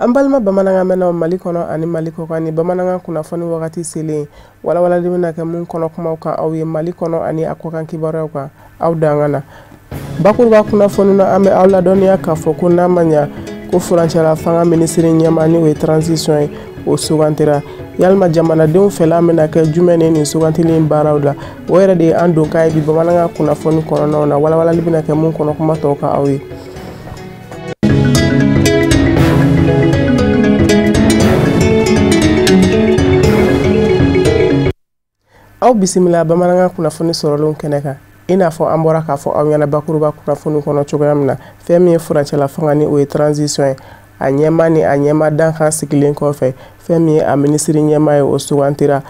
An balima bamanankan mɛnnaw Mali kɔnɔ ani Mali kɔkan, ni bamanankan kunnafoni wagati selen, walawalali bɛna kɛ mun kɔnɔ kumaw kan aw ye Mali kɔnɔ ani a kɔkan kibaruyaw kan, aw dan na. Bakuruba kunnafoni na, an bɛ aw ladɔnniya k'a fɔ ko n'a ma ɲa ko furancɛla fanga minisiri ɲɛmaa, ni o ye transition ye, o sugantira. Yalima jamanadenw fɛla bɛna kɛ jumɛn ye nin sugantili in baaraw la? O yɛrɛ de ye an don k'a ye bi bamanankan kunnafoni kɔnɔnaw na, walawalali bɛna kɛ mun kɔnɔ kuma tɔw kan aw ye. Aw bisimila bamanankan kunnafoni sɔrɔlenw kɛnɛ kan. I n'a fɔ an bɔra k'a fɔ aw ɲɛna bakuruba kunnafoni kɔnɔ cogoya min na, fɛn min ye furancɛla fanga, ni o ye transition ye, a ɲɛma ni a ɲɛma dankan sigilen kɔfɛ, fɛn min ye a minisiri ɲɛma ye, o sugantira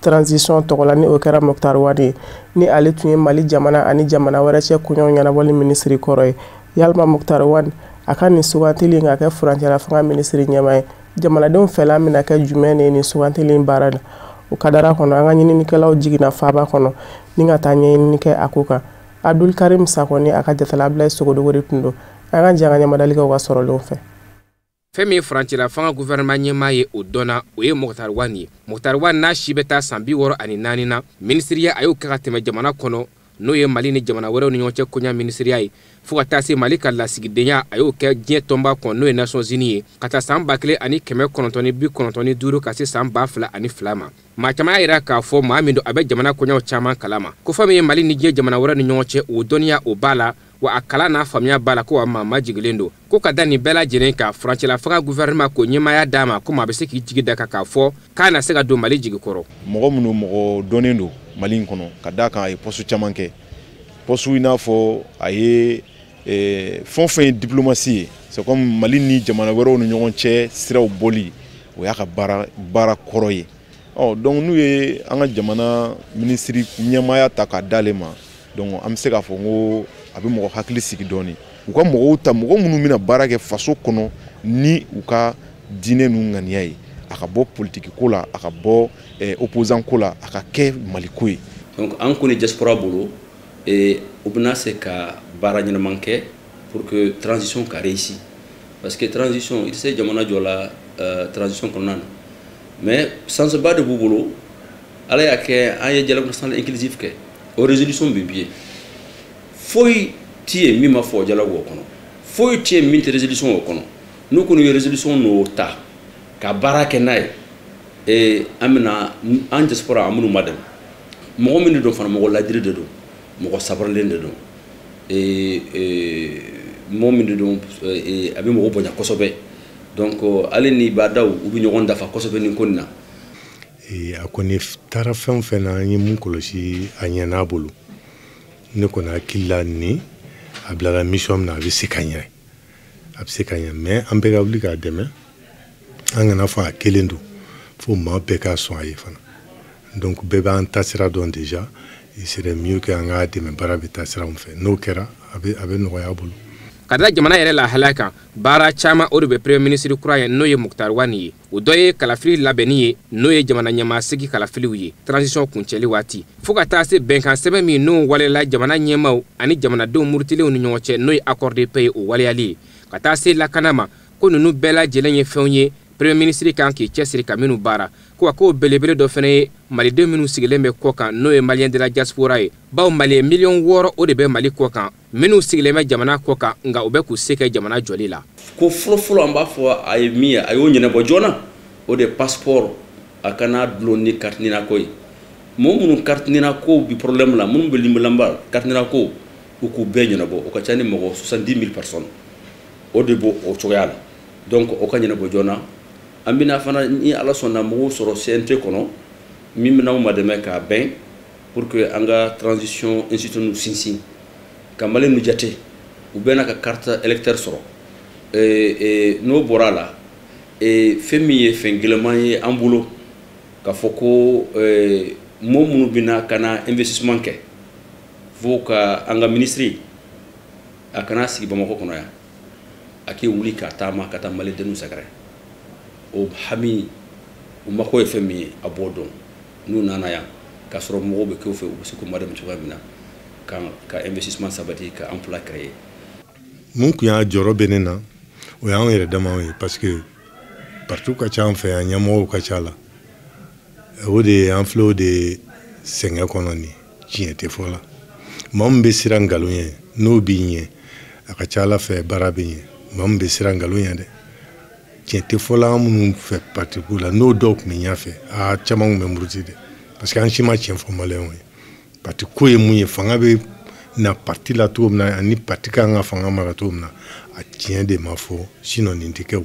transition tɔgɔ la, ni o kɛra Moctar Ouane ye, ni ale tun ye Mali jamana ani jamana wɛrɛ cɛ koɲɛw ɲɛnabɔli minisiri kɔrɔ ye. Yalima Moctar Ouane a ka nin sugantili ka kɛ furancɛla fanga minisiri ɲɛma ye, jamanadenw fɛla bɛna kɛ jumɛn ye nin sugantili baara la? O kadara kɔnɔ, an ka ɲininikɛlaw jiginna faaba kɔnɔ ni ka taa ɲɛɲinini kɛ a ko kan. Abdul Karim Sakɔ ni a ka jatala Abulayi Sogodogo de tun don. An ka jɛ an ka ɲɛmadali kɛ u ka sɔrɔlenw fɛ. Fɛn min ye furancɛla fanga gouvernement ɲɛmaa ye, o dɔnna, o ye Moctar Ouane ye. Moctar Ouane n'a si bɛ taa san 64 na, minisiriya a y'o kɛ ka tɛmɛ jamana kɔnɔ, n'o ye Mali ni jamana wɛrɛw ni ɲɔgɔn cɛ koɲa minisiriya ye, fo ka taa se Mali ka lasigidenya, a y'o kɛ diɲɛ tɔnba kɔnɔ, n'o ye Nations Unies ye, ka taa san 1995 ka se san 2002 ma. Maa caman y'a yira k'a fɔ maa min don, a bɛ jamana koɲaw caman kalama, ko fɛn min ye Mali ni diɲɛ jamana wɛrɛ ni ɲɔgɔn cɛ, o dɔnniya o b'a la, wa a kalan n'a faamuya b'a la, ko wa maa majigilen don. Ko ka da nin bɛɛ lajɛlen kan, furancɛla fanga gouvernement ko ɲɛmaaya d'a ma, ko maa bɛ se k'i jigi da kan k'a fɔ k'a na se ka don Mali jigi kɔrɔ. Mɔgɔ minnu mɔgɔ dɔnnen don Mali in kɔnɔ, ka d'a kan a ye poste caman kɛ, poste i n'a fɔ a ye fɛn o fɛn ye diplomatie ye, c'est comme Mali ni jamana wɛrɛw ni ɲɔgɔn cɛ siraw bɔli, o y'a ka baara kɔrɔ ye. Ɔ donc n'u ye an ka jamana minisiri ɲɛmaaya ta k'a d'ale ma, donc an bɛ se k'a fɔ n ko a bɛ mɔgɔ hakili sigi dɔɔni. U ka mɔgɔw ta, mɔgɔ minnu bɛna baara kɛ faso kɔnɔ ni u ka diinɛ n'u ŋaniya ye, a ka bɔ politiki ko la, a ka bɔ opposant ko la, a ka kɛ Maliko ye. Donc an kɔni diaspora bolo, u bɛna se ka baara ɲɛnama kɛ pour que transition ka réussir, parce que transition, i tɛ se jamana jɔ la transition kɔnɔna na, mais chance ba de b'u bolo. Ala y'a kɛ an ye dialogue national inclusif kɛ, o résolution bɛ bi yen, foyi tɛ yen min ma fɔ o dialogue o kɔnɔ, foyi tɛ yen min tɛ résolution o kɔnɔ. N'u kɔni ye résolution n'o ta ka baara kɛ n'a ye, an bɛna an diaspora an minnu ma dɛmɛ. Mɔgɔ min de don fana, mɔgɔ ladiri de don, mɔgɔ sabarilen de don, mɔgɔ min de don, a bɛ mɔgɔ bonya kosɛbɛ. Donc ale ni badaw u bɛ ɲɔgɔn dafa kosɛbɛ nin ko nin na. A kɔni taara fɛn o fɛn na, an ye mun kɔlɔsi, a ɲɛna a bolo. Ne kɔni hakili la, nin a bilala mission min na, a bɛ se ka ɲɛ, a bɛ se ka ɲɛ, mais an bɛɛ ka wuli k'a dɛmɛ. An kana fɔ a kelen don, fo maa bɛɛ ka sɔn a ye fana. Donc bɛɛ b'an taasira dɔn déjà, il serait mieux que an k'a dɛmɛ, baara bɛ taa sira min fɛ, n'o kɛra a bɛ nɔgɔya a bolo. Ka da jamana yɛrɛ lahalaya kan, baara caman o de bɛ premier ministre kura ye, n'o ye Moctar Ouane ye. O dɔ ye kalafili labɛnni ye, n'o ye jamana ɲɛmaasigi kalafiliw ye transition kuncɛli waati, fo ka taa se bɛnkan sɛbɛn min n'o walela jamana ɲɛmaw ani jamanadenw murutilenw ni ɲɔgɔn cɛ, n'o ye accord de paix ye, o waleyali ye, ka taa se lakana ma. Ko ninnu bɛɛ lajɛlen ye fɛnw ye premier ministre kan k'i cɛsiri ka minnu baara. Ko wa k'o belebele dɔ fana ye maliden minnu sigilen bɛ kɔ kan, n'o ye malien de la diaspora ye, bawo malien miliyɔn 6 o de bɛ Mali kɔ kan, minnu sigilen bɛ jamana kɔ kan, nka u bɛ k'u se kɛ jamana jɔli la. Ko fɔlɔfɔlɔ, an b'a fɔ a ye min ye, a y'o ɲɛnabɔ joona, o de ye passeport, a kana dulon ni carte NINA ko ye. Mɔgɔ minnu carte NINA ko bi problème la, minnu bɛ limbilanba carte NINA ko, u k'u bɛɛ ɲɛnabɔ, o ka ca ni mɔgɔ 70 000 personnes, o de b'o o cogoya la. Donc o ka ɲɛnabɔ joona. An bɛna fana, ni Ala sɔnna, mɔgɔw sɔrɔ CNT kɔnɔ min bɛna anw ma dɛmɛ k'a bɛn pour que an ka transition institution sinsin, ka Mali nu jate, u bɛɛ n'a ka carte électeur sɔrɔ. N'o bɔra a la, fɛn min ye fɛn gɛlɛman ye an bolo, k'a fɔ ko mɔgɔ minnu bɛna ka na investissement kɛ, fo ka an ka ministre a kana sigi Bamakɔ kɔnɔ yan, a k'i wuli ka taama ka taa malidenw sɛgɛrɛ. O hami U mako ye fɛn min ye, a b'o dɔn. N'u nana yan k'a sɔrɔ mɔgɔw bɛ k'u fɛ, u bɛ se k'u madamu cogoya min na ka investissement sabati, ka emploi créer. Mun kun y'a jɔyɔrɔ bɛ ne na, o y'anw yɛrɛ damaw ye, parce que parti ka ca an fɛ yan, ɲɛmɔgɔw ka ca la. O de ye an filɛ o de sɛgɛn kɔnɔ nin, tiɲɛ tɛ fɔ la. Maa min bɛ siran nkalon ɲɛ, n'o b'i ɲɛ, a ka ca Ala fɛ baara bɛ ɲɛ. Maa min bɛ siran nkalon ɲɛ dɛ, tiɲɛ tɛ fɔ la an minnu fɛ parti ko la, n'o dɔw tun bɛ ɲɛfɛ, aa caman tun bɛ muruti dɛ, parce que an si ma tiɲɛ fɔ maliyɛnw ye. Parti ko ye mun ye, fanga bɛ na parti la cogo min na, ani parti kan ka fanga mara cogo min na, a tiɲɛ de ma fɔ, sinon nin tɛ kɛ o.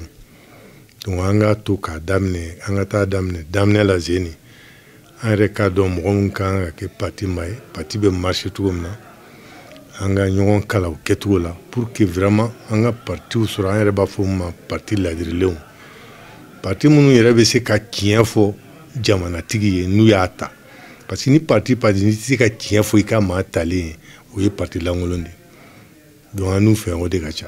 Donc an k'a to k'a daminɛ, an ka taa daminɛ daminɛ la zeni, an yɛrɛ k'a dɔn mɔgɔ min kan ka kɛ parti ma ye, parti bɛ marcher cogo min na, an ka ɲɔgɔn kalan o kɛcogo la, pour que vraiment an ka partiw sɔrɔ, an yɛrɛ b'a fɔ min ma parti ladirilenw, parti minnu yɛrɛ bɛ se ka tiɲɛ fɔ jamanatigi ye n'u y'a ta. Parce que ni parti n'i tɛ se ka tiɲɛ fɔ i ka maa talen ye, o ye parti lankolon de ye. Donc an n'u fɛ o de ka ca.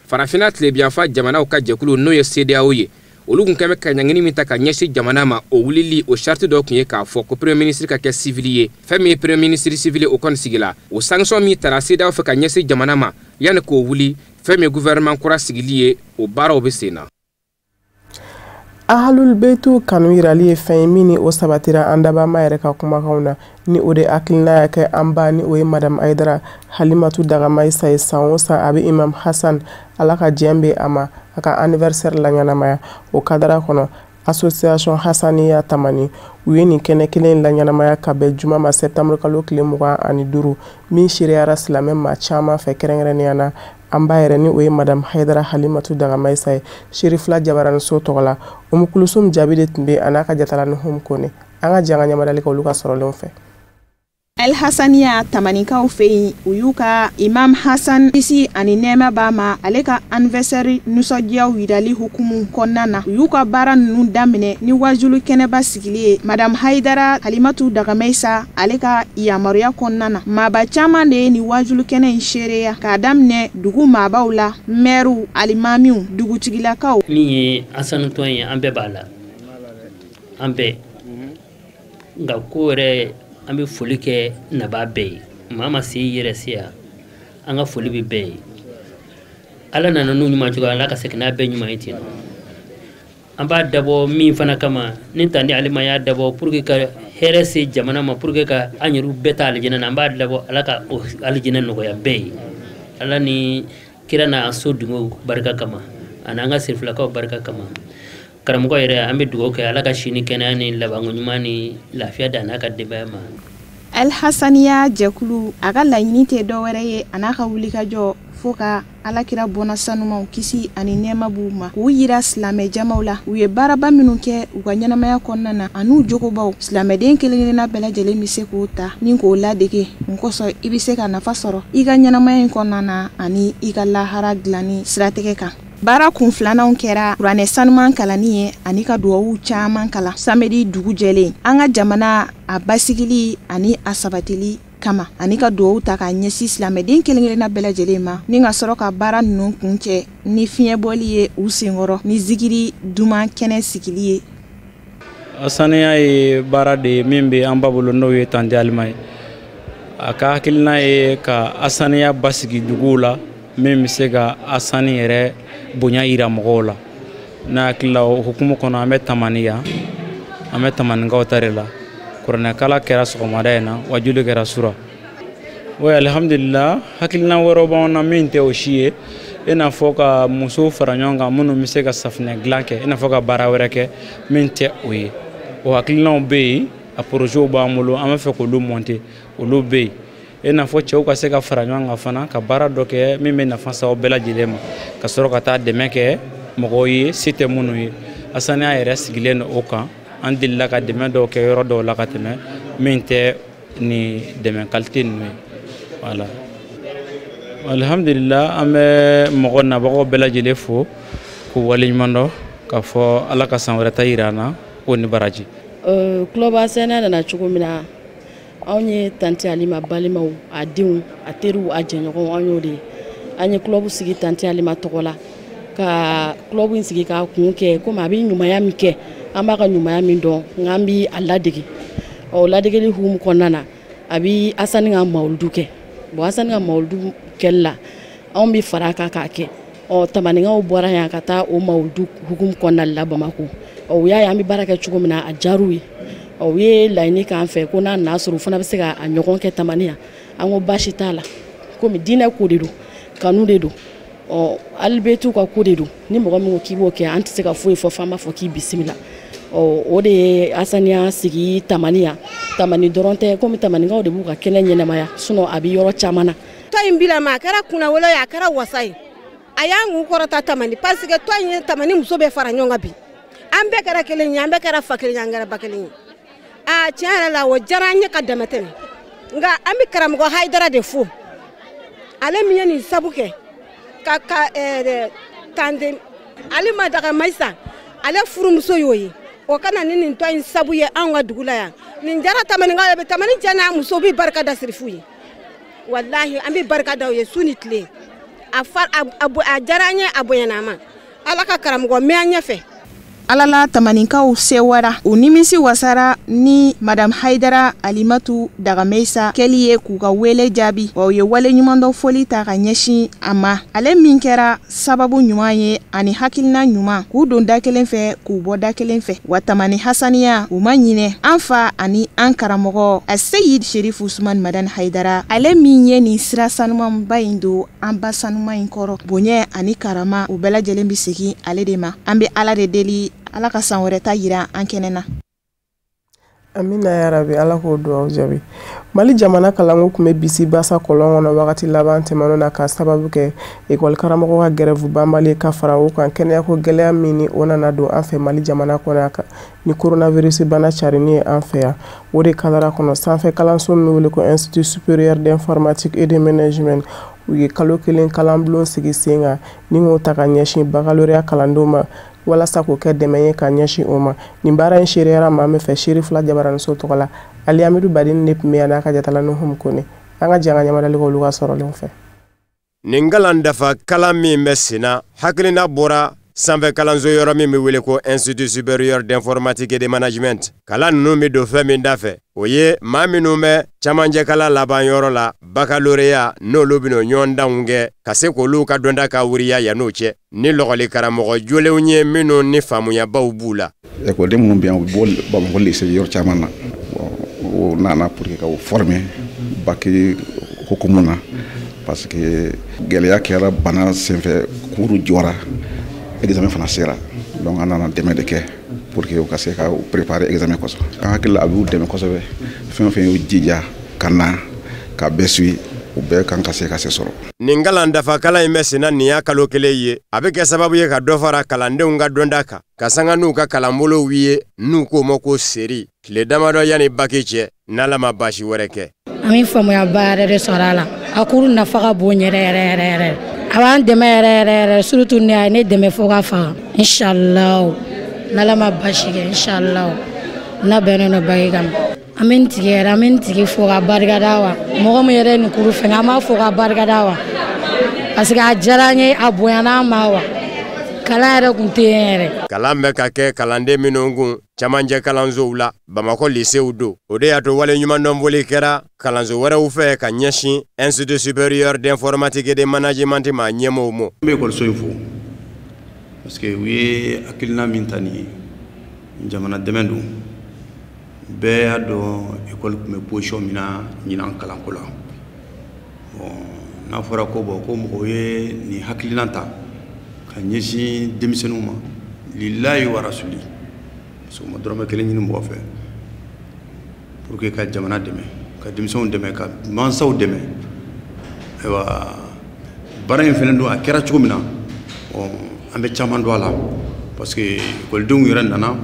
Farafinna tilebiyanfa jamanaw ka jɛkulu, n'o ye CEDEAO ye, olu kun kɛn bɛ ka ɲangini min ta ka ɲɛsin jamana ma, o wulili o sariti dɔ tun ye k'a fɔ ko premier ministre ka kɛ civil ye. Fɛn min ye premier ministre civil, o kɔni sigila. O sanction min tara CEDEAO fɛ ka ɲɛsin jamana ma, yanni k'o wuli, fɛn min ye gouvernement kura sigili ye, o baaraw bɛ sen na. Ahalul Beitu kanu yirali ye fɛn ye min ni o sabatira an dabama yɛrɛ ka kumakanw na, ni o de hakilina y'a kɛ an ba, ni o ye Madame Hayidara Halimatu Dagamayisa ye. San o san a bɛ Imam Hassan, Ala ka jɛn bɛ a ma, a ka anniversaire laɲɛnamaya. O kadara kɔnɔ, association Hassaniya Tamani, u ye nin kɛnɛ kelen laɲɛnamaya ka bɛn juma ma septembre kalo tile 25, min seereyara silamɛ maa caman fɛ, kɛrɛnkɛrɛnnenya na an ba yɛrɛ, ni o ye Madame Hayidara Halimatu Dagamayisa ye, Serifila Jabaraniso tɔgɔ la. Umu Kulusum Jaabi de tun bɛ a n'a ka jatala ni Hum Kone. An ka jɛ an ka ɲamadali kɛ olu ka sɔrɔlenw fɛ. El Hassaniya Tamanikaw fɛ yen, u y'u ka Imam Hassan, kisi ani nɛɛma b'a ma, ale ka anniversaire nisɔndiyaw yirali hukumu kɔnɔna na, u y'u ka baara ninnu daminɛ ni wajulu kɛnɛba sigili ye Madame Hayidara Halimatu Dagamayisa ale ka yamaruya kɔnɔna na. Maaba caman de ye nin wajulu kɛnɛ in seereya, k'a daminɛ dugu maabaw la, mɛriw, alimamiw, dugutigilakaw. Min ye Hassan tɔn ye, an bɛɛ b'a la, an bɛɛ. Nka ko yɛrɛ, an bɛ foli kɛ nabaa bɛɛ ye. Maa ma se i yɛrɛ se yan, an ka foli bɛ bɛɛ ye. Ala nana n'u ɲuman cogoya, Ala ka segin n'a bɛɛ ɲuman ye ten. An b'a dabɔ min fana kama, ni tante Alima y'a dabɔ pour que ka hɛrɛ se jamana ma, pour que ka an yɛrɛw bɛɛ ta alijinɛ na, an b'a dabɔ Ala ka o alijinɛ nɔgɔya bɛɛ ye. Ala ni kira n'a so dungew barika kama, ani an ka sirifilakaw barika kama. Karamɔgɔ yɛrɛ, an bɛ dugawu kɛ Ala ka si ni kɛnɛya ni labanko ɲuman ni lafiya da n'a ka denbaya ma. El Hassaniya jɛkulu, a ka laɲini tɛ dɔwɛrɛ ye a n'a ka wulikajɔ fo ka Alakira bɔnna sanumaw kisi ani nɛɛma b'u ma, k'u yira silamɛ jamaw la u ye baaraba minnu kɛ u ka ɲɛnamaya kɔnɔna na an'u jogobaw. Silamɛden kelen kelenna bɛɛ lajɛlen bɛ se k'o ta ni k'o ladege mun kosɔn i bɛ se ka nafa sɔrɔ i ka ɲɛnamaya in kɔnɔna na ani i ka lahara dilanni siratigɛ kan. Baara kun filananw kɛra kuranɛ sanuman kalanni ye ani ka duwawu caman kalan samedi dugu jɛlen an ka jamana a basigili ani a sabatili kama, ani ka duwawu ta k'a ɲɛsin silamɛden kelen kelenna bɛɛ lajɛlen ma, ni ka sɔrɔ ka baara ninnu kuncɛ ni fiɲɛbɔli ye u senkɔrɔ ni zikiri duman kɛnɛ sigili ye. Hassaniya ye baara de ye min bɛ an ba bolo, n'o ye tante Alima ye. A ka hakilina ye ka Hassaniya basigi duguw la, min bɛ se ka Hassani yɛrɛ bonya yira mɔgɔw la. Ne hakili la, o hukumu kɔnɔ, an bɛ Tamani yan, an bɛ Tamanikaw ta de la. Kuranɛkala kɛra sɔgɔmada in na, wajuli kɛra sura. Oui, alhamdulillah, hakilina wɛrɛw b'anw na min tɛ o si ye, i n'a fɔ ka musow fara ɲɔgɔn kan minnu bɛ se ka safunɛ dilan kɛ, i n'a fɔ ka baara wɛrɛ kɛ min tɛ o ye. O hakilinaw bɛ yen, a projets b'an bolo, an bɛ fɛ k'olu monter, olu bɛ yen. I n'a fɔ cɛw ka se ka fara ɲɔgɔn kan fana ka baara dɔ kɛ min bɛ nafa sa aw bɛɛ lajɛlen ma, ka sɔrɔ ka taa dɛmɛ kɛ mɔgɔw ye se tɛ minnu ye. Hassaniya yɛrɛ sigilen don o kan. An delila ka dɛmɛ dɔw kɛ yɔrɔ dɔw la ka tɛmɛ min tɛ ni dɛmɛ qualité ninnu ye. Voilà. Alhamdulillah, an bɛ mɔgɔ nabagaw bɛɛ lajɛlen fo k'u waleɲuman dɔn, k'a fɔ Ala ka san wɛrɛ ta yira an na, o ni baraji. Club Hassaniya nana cogo min na, anw ye tante Alima balimaw, a denw, a teriw, a jɛɲɔgɔnw, an y'o de ye. An ye club sigi tante Alima tɔgɔ la, ka club in sigi k'a kun kɛ komi a bɛ ɲumanya min kɛ An b'a ka ɲumanya min dɔn, nka an bɛ a ladege. Ɔ, ladegeli hukumu kɔnɔna na, a bɛ Asani ka mawuludu kɛ. Bon, Asani ka mawuludu kɛli la, anw bɛ fara a kan k'a kɛ. Ɔ, Tamaninkaw bɔra yan ka taa o mawuludu hukumu kɔnɔna la Bamakɔ. Ɔ, u y'a ye an bɛ baara kɛ cogo min na, a diyar'u ye. Ɔ, u ye laɲini k'an fɛ ko n'a nana sɔrɔ u fana bɛ se ka a ɲɔgɔn kɛ Tamani yan. An ko baasi t'a la, komi diinɛ ko de don, kanu de don. Ɔ, alibetu ka ko de don. Ni mɔgɔ min ko k'i b'o kɛ, an tɛ se ka foyi fɔ f'an b'a fɔ k'i bisimila. Ɔ, o de ye Asaniya sigi Tamani yan. Tamani dɔrɔn tɛ, komi Tamaninkaw de b'u ka kɛnɛ ɲɛnamaya, sinon a bɛ yɔrɔ caman na. Tɔn in bila ma, a kɛra kunnawolo ye, a kɛra wasa ye. A y'an kun kɔrɔta Tamani, parce que tɔn in ye Tamani muso bɛɛ fara ɲɔgɔn kan bi. An bɛɛ kɛra kelen ye, an bɛɛ kɛra fa kelen ye, an kɛra ba kelen ye. Aa, tiɲɛ yɛrɛ la, o diyara an ye ka dama tɛmɛ. Nka an bɛ karamɔgɔ Hayidara de fo, ale min ye nin sabu kɛ ka tante Alima Daga Mayisa, ale furumuso y'o ye. O ka na ni nin tɔn in sabu ye anw ka dugu la yan. Nin diyara Tamaninkaw ye, Tamani cɛ n'a muso bɛ barika da Sirifu ye. Walahi, an bɛ barika da u ye su ni tile. A diyara an ye, a bonyana an ma. Ala ka karamɔgɔ mɛn an ɲɛfɛ. Ala la Tamaninkaw sewara, u nimisi wasara ni Madame Hayidara Alimatu Dagameyisa kɛli ye k'u ka wele jaabi. Wa u ye wale ɲumandɔn foli ta ka ɲɛsin a ma, ale min kɛra sababu ɲuman ye ani hakilina ɲuman k'u don da kelen fɛ, k'u bɔ da kelen fɛ. Wa Tamani Hasaniya, u ma ɲinɛ an fa ani an karamɔgɔ Aseyid Sherif Usman Madani Hayidara, ale min ye nin sira sanumanba in don an ba sanuman in kɔrɔ. Bonya ani karama, u bɛɛ lajɛlen bɛ segin ale de ma. An bɛ Ala de deli, Ala ka san wɛrɛ ta yira an kɛnɛ na. Amina ya rabi, Ala k'o dugawu jaabi. Mali jamana kalanko tun bɛ bisi basa kɔlɔn kɔnɔ wagati laban tɛmɛnenw na, ka sababu kɛ ekɔli karamɔgɔ ka gɛrɛfu banbali, ka fara o kan kɛnɛyako gɛlɛya min ni o nana don an fɛ Mali jamana kɔnɔ ni coronavirus bana carinni ye an fɛ yan. O de kadara kɔnɔ, sanfɛ kalanso min wele ko Institut supérieur d'informatique et de management, u ye kalo 1 kalanbulon sigi sen kan ni k'o ta ka ɲɛsin baccalauréat kalandenw ma, walasa k'o kɛ dɛmɛ ye ka ɲɛsin o ma. Nin baara in seereyara maa min fɛ, Seeri fila jabaraniso tɔgɔ la, Ali Amidu Badini de tun bɛ yan n'a ka jatala Nuhum Kone. An ka jɛ an ka ɲamadali kɛ olu ka sɔrɔlenw fɛ. Nin kalan dafa kalan min bɛ sen na, hakilina bɔra sanfɛ kalanso yɔrɔ min bɛ wele ko Institut supérieur d'informatique et de management. Kalan ninnu bɛ don fɛn min da fɛ, o ye maa minnu bɛ camancɛ kalan laban yɔrɔ la, baccalauréat, n'olu bɛna ɲɔgɔndanw kɛ ka se k'olu ka dɔnta ka wuriya yann'o cɛ, ni lɔgɔli karamɔgɔ jolenw ye minnu ni faamuyabaw b'u la. Ekɔliden minnu bɛ yan, u bɛ bɔ Bamakɔ lycée yɔrɔ caman na. O nana pour que ka o former bac hukumu na, parce que gɛlɛya kɛra bana senfɛ, cours jɔra, examen fana sera. Donc an nana dɛmɛ de kɛ pour que u ka se ka préparer examen kosɔn. An hakili la, a b'u dɛmɛ kosɛbɛ. Fɛn o fɛn y'u jija ka na ka bɛɛ suit, u bɛɛ kan ka se ka se sɔrɔ. Nin kalan dafa kalan in bɛ sen na nin y'a kalo 1 ye. A bɛ kɛ sababu ye ka dɔ fara kalandenw ka dɔnta kan, ka sanga n'u ka kalanbolow ye, n'u k'o ma ko seri, tile damadɔ yanni baki cɛ, n'Ala ma baasi wɛrɛ kɛ. An bɛ faamuyaba yɛrɛ de sɔrɔ a la. A kuru nafa ka bon yɛrɛ yɛrɛ yɛrɛ yɛrɛ. A b'an dɛmɛ yɛrɛ yɛrɛ yɛrɛ, surtout ne, a ye ne dɛmɛ fo ka faga. Inshallah, n'Ala ma baasi kɛ, inshallah, n'a bɛnnen don baki kama. An bɛ nin tigi yɛrɛ, an bɛ nin tigi fo ka barikada wa. Mɔgɔ min yɛrɛ ye nin kuru fɛngɛ, an b'a fo ka barikada wa. Parce que a diyara an ye, a bonyana an ma wa. Kalan yɛrɛ kun tɛ yen yɛrɛ. Kalan bɛ ka kɛ kalanden minnu kun camancɛ kalansow la, Bamakɔ lycéew don. O de y'a to wale ɲumandɔn kɛra kalanso wɛrɛw fɛ ka ɲɛsin Institut supérieur d'informatique et de management ma ɲɛmɔgɔw ma. N bɛ ekɔliso in fo parce que u ye hakilina min ta nin ye, jamana dɛmɛ don. Bɛɛ y'a dɔn ekɔli tun bɛ position min na ɲinan kalanko la. Bon, n'a fɔra ko bon, ko mɔgɔw ye nin hakilina ta ka ɲɛsin denmisɛnninw ma, lilayi wa rasuli, parce que u ma dɔrɔmɛ kelen ɲini mɔgɔ fɛ pour que ka jamana dɛmɛ, ka denmisɛnw dɛmɛ, ka mansaw dɛmɛ. Ayiwa, baara in fɛnɛ don, a kɛra cogo min na, an bɛ caman dɔn a la, parce que ekɔlidenw yɛrɛ nana,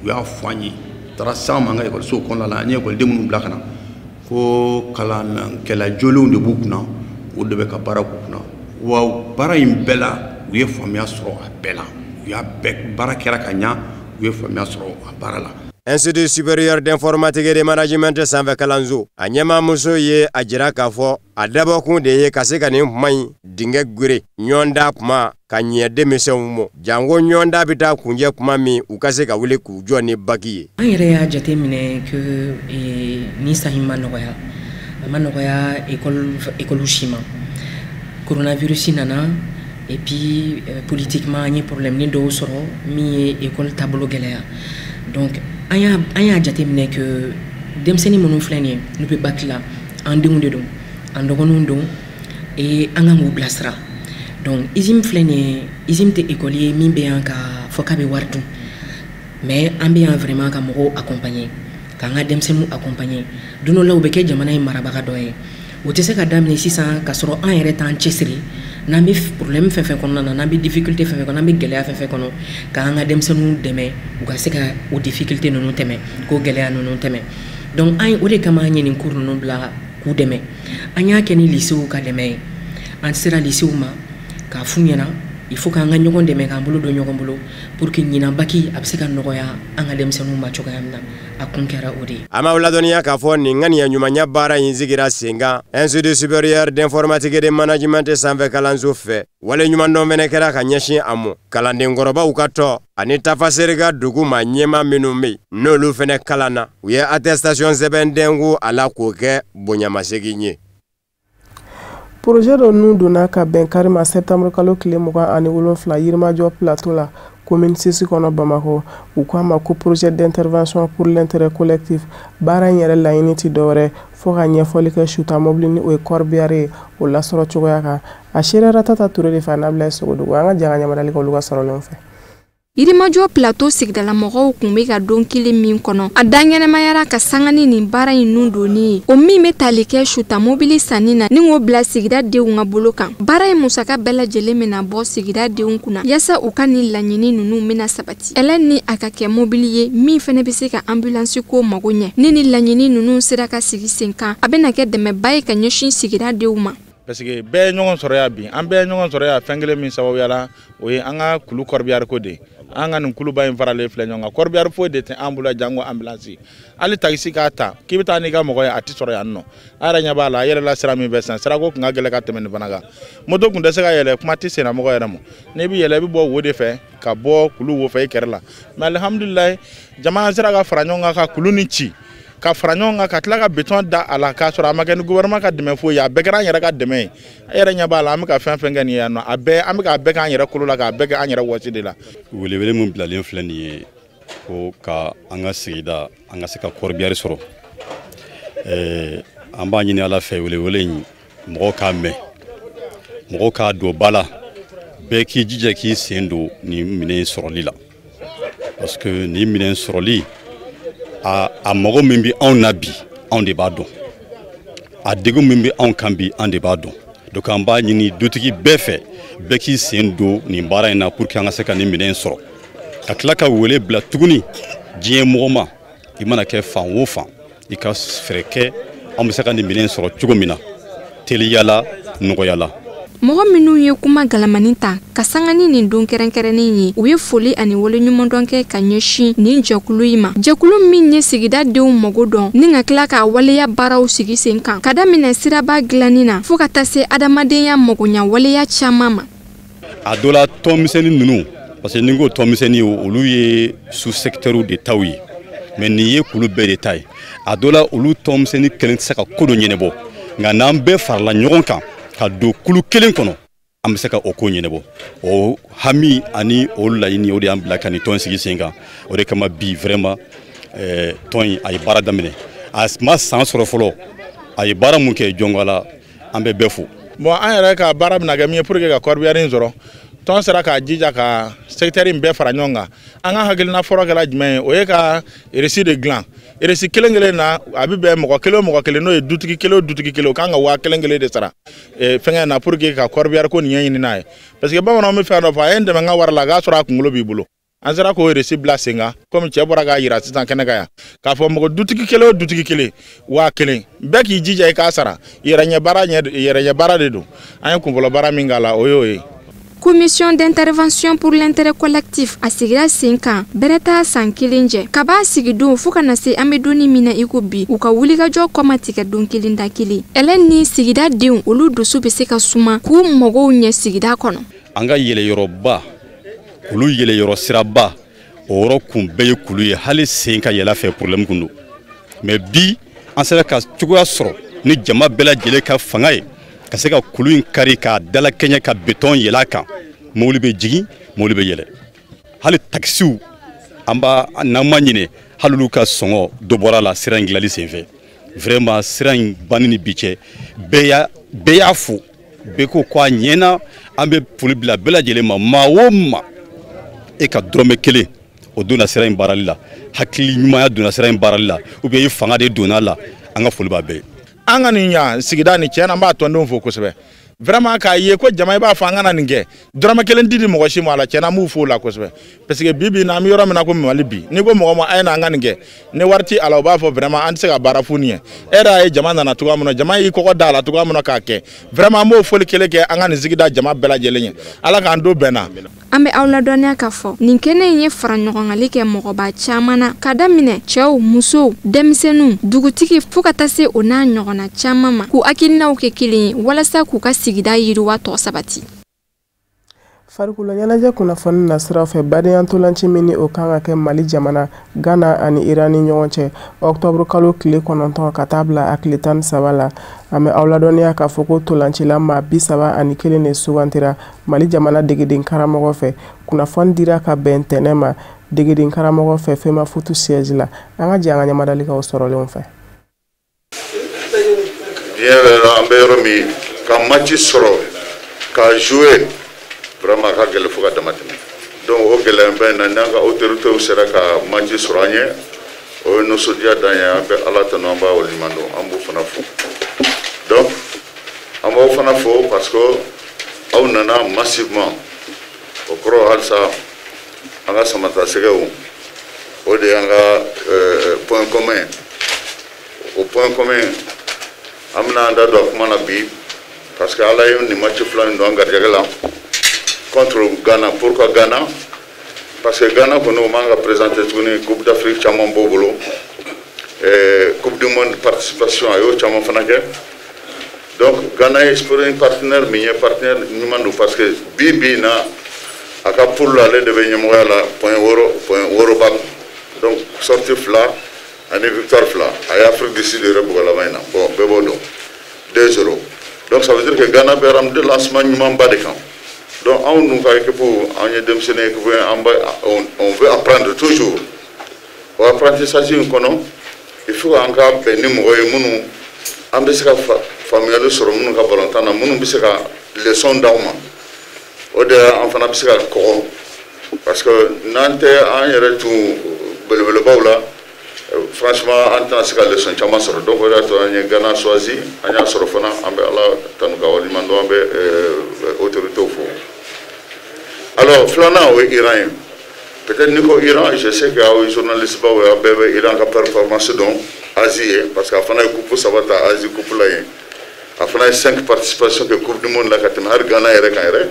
u y'a fɔ an ye, taara s'an ma an ka ekɔlisow kɔnɔna la. An ye ekɔliden minnu bila ka na, ko kalankɛla jolenw de b'u kunna, o de bɛ ka baara k'u kunna. Wa baara in bɛɛ la, u ye faamuya sɔrɔ a bɛɛ la, u y'a bɛɛ baara kɛra ka ɲa, u ye faamuya sɔrɔ a baara la. Institut supérieur d'informatique et de management sanfɛ kalanso a ɲɛmaamuso ye a jira k'a fɔ a dabɔkun de ye ka se ka nin kuma in dingɛ gwere ɲɔgɔnda kuma ka ɲɛ denmisɛnw ma, janko ɲɔgɔnda bɛ taa kunjɛ kuma min u ka se ka wuli k'u jɔ ni baki ye. An yɛrɛ y'a jateminɛ que nin san in ma nɔgɔya, a ma nɔgɔya école si ma. Coronavirus nana et puis politiquement an ye problème ni dɔw sɔrɔ min ye école taabolo gɛlɛya. Donc an y'a jateminɛ que denmisɛnnin minnu filɛ nin ye n'u bɛ bac la, an denw de don, an dɔgɔninw don et an kan k'u bilasira. Donc ISIM filɛ nin ye, ISIM tɛ école ye min bɛ yan ka fɔ k'a bɛ wari dun, mais an bɛ yan vraiment ka mɔgɔw accompagner, k'an ka denmisɛnninw accompagner. Don dɔ la u bɛ kɛ jamana in marabaga dɔ ye. O tɛ se ka daminɛ sisan k'a sɔrɔ an yɛrɛ t'an cɛsiri, n'an bɛ problème fɛn fɛn kɔnɔna na, n'an bɛ difficulté fɛn fɛn kɔnɔ, n'an bɛ gɛlɛya fɛn fɛn kɔnɔ, k'an ka denmisɛnninw dɛmɛ u ka se ka o difficulté ninnu tɛmɛ, k'o gɛlɛya ninnu tɛmɛ. Donc an o de kama an ye nin cours ninnu bila k'u dɛmɛ. An y'a kɛ ni lycéew ka dɛmɛ ye. An sera lycéew ma k'a f'u ɲɛna il faut k'an ka ɲɔgɔn dɛmɛ, k'an bolo don ɲɔgɔn bolo pour que ɲinan baki a bɛ se ka nɔgɔya an ka denmisɛnninw ma cogoya min na. A kun kɛra o de ye. A m'aw ladɔnniya k'a fɔ nin ŋaniya ɲumanya baara in sigira sen kan Institut supérieur d'informatique et de management sanfɛ kalanso fɛ. Wale ɲumandɔn fɛnɛ kɛra ka ɲɛsin a ma kalandenkɔrɔbaw ka tɔ ani tafaseri ka dugu ma ɲɛma minnu bɛ yen n'olu fɛnɛ kalanna, u ye attestation sɛbɛn dɛnku a la k'o kɛ bonyamasegin ye. Projet dɔ nun donna ka bɛn kari ma septembre kalo tile 27 Yirimajɔ plateau la commune 6 kɔnɔ Bamakɔ. U k'a ma ko projet d'intervention pour l'intérêt collectif. Baara in yɛrɛ laɲini tɛ dɔwɛrɛ fo ka ɲɛfɔli kɛ suta mobili ni o ye corbillard ye o lasɔrɔ cogoya kan. A seereyara Tata Ture de fɛ a n'Abulayi Sogodogo. An ka jɛ ka ɲamadali kɛ olu ka sɔrɔlenw fɛ. Yirimajɔ plateau sigidalamɔgɔw kun bɛ ka don kelen min kɔnɔ, a da ɲɛnɛmayara ka sanga ni nin baara in nun donni ye, o min bɛ tali kɛ suta mobili sanni na ni k'o bila sigida denw ka bolo kan. Baara in musaka bɛɛ lajɛlen bɛna bɔ sigida denw kunna yaasa u ka nin laɲini ninnu bɛna sabati. Ɛlɛn ni a ka kɛ mobili ye min fɛnɛ bɛ se ka ambulance ko mago ɲɛ. Ni nin laɲini ninnu sera ka sigi sen kan, a bɛna kɛ dɛmɛba ye ka ɲɛsin sigida denw ma. Parce que bɛɛ ye ɲɔgɔn sɔrɔ yan bi, an bɛɛ ye ɲɔgɔn sɔrɔ yan fɛn kelen min sababuya la, o ye an ka kulu corbillard ko de ye. An ka nin kuluba in faralen filɛ ɲɔgɔn kan, corbillard foyi de tɛ an bolo jango ambulance. Hali taxi k'a ta k'i bɛ taa n'i ka mɔgɔ ye, a tɛ sɔrɔ yan nɔ. A yɛrɛ ɲɛ b'a la, a yɛlɛla sira min fɛ sisan, sirako kun ka gɛlɛn ka tɛmɛ nin fana kan. Moto kun tɛ se ka yɛlɛ, kuma tɛ sennamɔgɔ yɛrɛ ma. N'i bɛ yɛlɛ, i bɛ bɔ wo de fɛ ka bɔ kulu wo fɛ i kɛrɛ la. Mais alihamudulilayi, jama sera ka fara ɲɔgɔn kan ka kulu ni ci, ka fara ɲɔgɔn kan ka tila ka béton da a la, k'a sɔrɔ a ma kɛ ni gouvernement ka dɛmɛ foyi ye, a bɛɛ kɛra an yɛrɛ ka dɛmɛ ye. E yɛrɛ ɲɛ b'a la, an bɛ ka fɛn fɛn kɛ nin ye yan nɔ, a bɛɛ an bɛ k'a bɛɛ k'an yɛrɛ kolo la, k'a bɛɛ kɛ an yɛrɛ wɔsi de la. Welewele min bilalen filɛ nin ye ko ka an ka sigida an ka se ka corbillard sɔrɔ, an b'a ɲini Ala fɛ welewele in mɔgɔw k'a mɛn, mɔgɔw k'a don ba la, bɛɛ k'i jija k'i sen don nin minɛn sɔrɔli la, parce que nin minɛn sɔrɔli a mago min bɛ anw na bi, anw de b'a dɔn, a degun min bɛ anw kan bi, an de b'a dɔn. Donc an b'a ɲini dutigi bɛɛ fɛ, bɛɛ k'i sen don nin baara in na pour que an ka se ka nin minɛn sɔrɔ, ka tila ka wele bila tuguni diɲɛ mɔgɔ ma, i mana kɛ fan o fan, i ka fɛɛrɛ kɛ an bɛ se ka nin minɛn sɔrɔ cogo min na teliya la, nɔgɔya la. Mɔgɔ minnu ye kuma galamani ta ka sanga ni nin don kɛrɛnkɛrɛnnen ye, u ye foli ani waleɲumandɔn kɛ ka ɲɛsin nin jɛkulu in ma, jɛkulu min ye sigida denw mago dɔn ni ka tila k'a waleya baaraw sigi sen kan, ka daminɛ siraba dilanni na fo ka taa se adamadenya magoɲa waleya caman ma. A dɔ la tɔnmisɛnnin ninnu, parce que ni n ko tɔnmisɛnnin, olu ye sous secteur de taw ye, mais nin ye kulu bɛɛ de ta ye. A dɔ la olu tɔnmisɛnnin kelen tɛ se ka ko dɔ ɲɛnabɔ, nka n'an bɛɛ farala ɲɔgɔn kan ka don kulu kelen kɔnɔ, an bɛ se ka o ko ɲɛnabɔ. O hami ani o laɲini, o de y'an bila ka nin tɔn sigi sen kan. O de kama bi vraiment tɔn in a ye baara daminɛ, a ma san sɔrɔ fɔlɔ, a ye baara mun kɛ jɔnko la, an bɛ bɛɛ fo. Bon, an yɛrɛ ka baara bɛna kɛ min ye pour que ka corbillard in sɔrɔ, tɔn sera k'a jija ka secteur in bɛɛ fara ɲɔgɔn kan. An ka hakilina fɔlɔ kɛra jumɛn ye? O ye ka reçu de dilan. Reçu kelen kelen na, a bɛ bɛn mɔgɔ kelen o mɔgɔ kelen, n'o ye dutigi kelen o dutigi kelen, o kan ka 1000 kelen de sara fɛngɛ na pour que ka corbillard ko nin ɲɛɲini n'a ye. Parce que bamananw bɛ fɛn dɔ fɔ, a ye n dɛmɛ n ka wari la, a k'a sɔrɔ a kunkolo b'i bolo. An sera k'o reçu bila sen kan, komi cɛ bɔra k'a jira sisan kɛnɛ kan yan, k'a fɔ mɔgɔ dutigi kelen o dutigi kelen 1000, bɛɛ k'i jija i k'a sara. Yɛrɛ ɲɛ baara de don. An ye kunfɔlɔ baara min k'a la, o y'o ye. Commission d'intervention pour l'intérêt collectif a sigira sen kan bɛrɛ t'a san kelen jɛ kaba sigidon fo ka na se an bɛ donni min na i ko bi, u ka wulikajɔ kɔma tigɛ don kelen da kelen. Ɛlɛn ni sigida denw, olu dusu bɛ se ka suma k'u magow ɲɛ sigida kɔnɔ. An ka yɛlɛyɔrɔba, kulu yɛlɛyɔrɔ siraba, o yɔrɔ kun bɛɛ ye kulu ye, hali sen ka yɛlɛ fɛ problème kun don. Mais bi, an sera ka cogoya sɔrɔ ni jama bɛɛ lajɛlen ka fanga ye ka se ka kulu in kari k'a dalakɛɲɛ, ka béton yɛlɛ a kan. Mobili bɛ jigin, mobili bɛ yɛlɛ, hali takisiw, an b'a n'an ma ɲinɛ, hali olu ka sɔngɔ dɔ bɔra la sira in dilanli senfɛ. Vraiment, sira in banni ni bi cɛ, bɛɛ y'a fo, bɛɛ ko ko a ɲɛna. An bɛ foli bila bɛɛ lajɛlen ma. Maa o maa, e ka dɔrɔmɛ kelen o donna sira in baarali la, hakili ɲumanya donna sira in baarali la, ou bien i fanga de donna a la, an ka foli b'a bɛɛ ye. An ka nin ɲa sigida nin, tiɲɛ na, an b'a tɔndenw fo kosɛbɛ. Vraiment, k'a ye ko jama i b'a fɔ an kana nin kɛ, dɔrɔmɛ kelen di di mɔgɔ si ma a la, tiɲɛ na, an b'u fo o la kosɛbɛ, parce que bi bi in na, an bɛ yɔrɔ min na ko Mali bi, n'i ko mɔgɔ ma a ye na an ka nin kɛ, ni wari ti a la, u b'a fɔ vraiment an tɛ se ka baara fu nin ye. E yɛrɛ y'a ye jama nana cogoya min na, jama y'i kɔkɔ da a la cogoya min na k'a kɛ, vraiment, an b'o foli kelen kɛ an ka nin sigida jama bɛɛ lajɛlen ye. Ala k'an don bɛn na. An bɛ aw ladɔnniya k'a fɔ nin kɛnɛ in ye fara ɲɔgɔngali kɛ mɔgɔba caman na, ka daminɛ cɛw, musow, denmisɛnninw, dugutigi, fɔɔ ka taa se o n'a ɲɔgɔnna caman ma, k'u hakilinaw kɛ kelen ye walasa k'u ka sigida yiriwa tɔ sabati. Farikolo ɲɛnajɛ kunnafoni nasiraw fɛ, badenya ntolanci min ni o kan ka kɛ Mali jamana, Ghana ani Iran ni ɲɔgɔn cɛ ɔktɔburu kalo tile 9 ka taa bila a tile 13 la, an bɛ aw ladɔnniya k'a fɔ ko ntolancila maa 31 de sugantira Mali jamana degeden karamɔgɔ fɛ. Kunnafoni dira ka bɛn tɛnɛ ma degeden karamɔgɔ fɛ Femafoot siège la. An ka jɛ an ka ɲamadalikaw sɔrɔlenw fɛ. Diɲɛ yɛrɛ la, an bɛ yɔrɔ min, ka match sɔrɔ ka jouer, vraiment a ka gɛlɛn fo ka dama tɛmɛ. Donc o gɛlɛya bɛ na, n'an ka autorités sera ka match sɔrɔ an ye, o ye nisɔndiya d'an ye. An bɛ Ala tanu, an b'a waleɲuman dɔn, an b'u fana fo. Donc an b'aw fana fo parce que aw nana massivement. O kɔrɔ, halisa an ka samatasɛgɛw, o de y'an ka point commun. O point commun, an bɛna an da don a kuma na bi, parce que Ala ye nin match fila in don an garijɛgɛ la contre Ghana. Pourquoi Ghana? Parce que Ghana kɔni, o man ka présenter tuguni. Coupe d'Afrique caman b'o bolo, Coupe du monde participation, a y'o caman fana kɛ. Donc Ghana ye sparring partenaire min ye, partenaire ɲuman don, parce que bi bi in na, a ka poule la, ale de bɛ ɲɛmɔgɔya la, point 6, point 6 b'a kun. Donc sortie fila ani victoire fila, a ye Afrique du Sud yɛrɛ bugɔ laban in na. Bon, bɛɛ b'o dɔn, 2-0. Donc ça veut dire que Ghana bɛ rampe de lancement ɲumanba de kan. Donc anw dun ka équipe, an ye denmisɛnnin équipe ye, an bɛ on veut apprendre toujours. O apprentissage in kɔnɔ, il faut an ka bɛn ni mɔgɔ ye minnu an bɛ se ka faamuyali sɔrɔ minnu ka balontan na, minnu bɛ se ka leçon d'aw ma. O de an fana bɛ se ka kɔgɔ, parce que n'an tɛ an yɛrɛ tun belebelebaw la, franchement, an tɛna se ka leçon caman sɔrɔ. Donc o de y'a to an ye Ghana choisi, an y'a sɔrɔ fana. An bɛ Ala tanu ka waleɲuman dɔn, an bɛ autorités fo. Alors filanan, o ye Iran ye. Peut-être n'i ko Iran, je sais que aw ye journaliste baw ye, aw bɛɛ bɛ Iran ka performance dɔn Asie ye, parce que a fana ye coupe saba ta Asie coupe la yen. A fana ye cinq participations kɛ Coupe du monde la ka tɛmɛ hali Ghana yɛrɛ kan yɛrɛ.